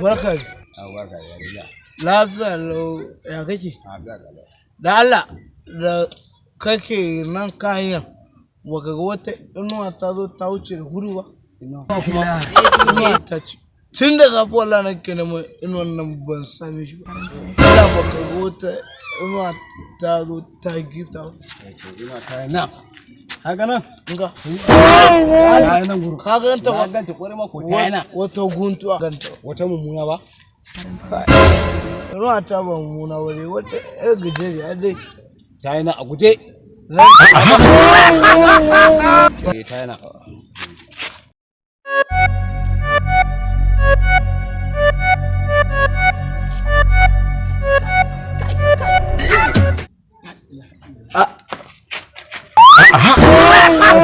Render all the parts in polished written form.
Barka. Barka da gajiya. Lafiya lau, ya kake? Lafiya kalau. Da Allah, da kake nan kayan, baka ga wata inuwa ta zo ta wuce da gudu ba? Inuwa? Kuma inuwa ta ce. Tun da safe wallahi nake neman inuwan nan ban same shi ba. Allah, baka ga wata inuwa ta zo ta gifta ba? Eh, to inuwa ta nan. Haka nan? Nga. Ta yi nan gurin. Ka ganta ba? Na ganta kwarai ma ko, ta yi nan. Wata guntuwa ganta. Wata mummuna ba? Inuwa ta ba mummuna ba dai, wata yar gajeriya dai. Ta yi nan a guje. Eh, ta yi nan.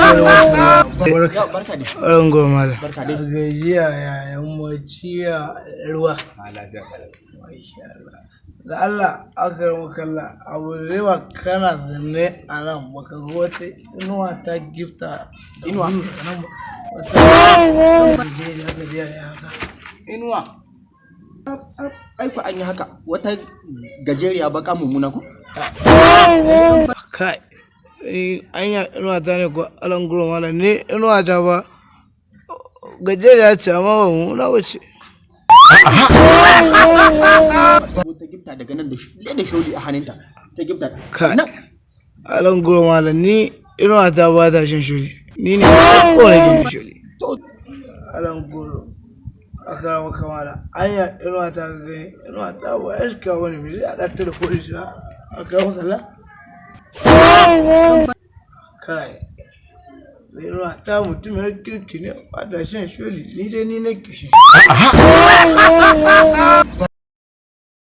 Barka. Barka dai. Ran goma da. Barka dai. Gajiya, ya yammaci, ya ruwa? A, lafiya kalau. Masha Allah. Da Allah, aka yi makalla abu da yawa, kana zanne a nan, baka ga wata inuwa ta gifta da Inuwa? gudu daga nan ba? Wata gajeriya gajeriya haka. Inuwa. Ai ku an yi haka, wata gajeriya baka mummuna ko? Kai. Anya inuwa ta ne ko alan guro malam ne? Inuwa ta ba gajeriya ce, amma ba mummuna ba ce. Ko ta gifta daga nan da leda sholi a hannunta. Ta gifta. Kai. Nan. Alan guro malam, ni inuwa ta ba ta shan sholi. Ni ne ko na ke shan sholi. To. Alan guro, aka rama kamala, anya inuwa ta ga gani, inuwa ta ba ya shiga wani mai zai haɗa ta da polis na, aka rama kalla. Kai, inuwa ta mutumiyar kirki ne, ba ta shan sholi, ni dai ni nake shan.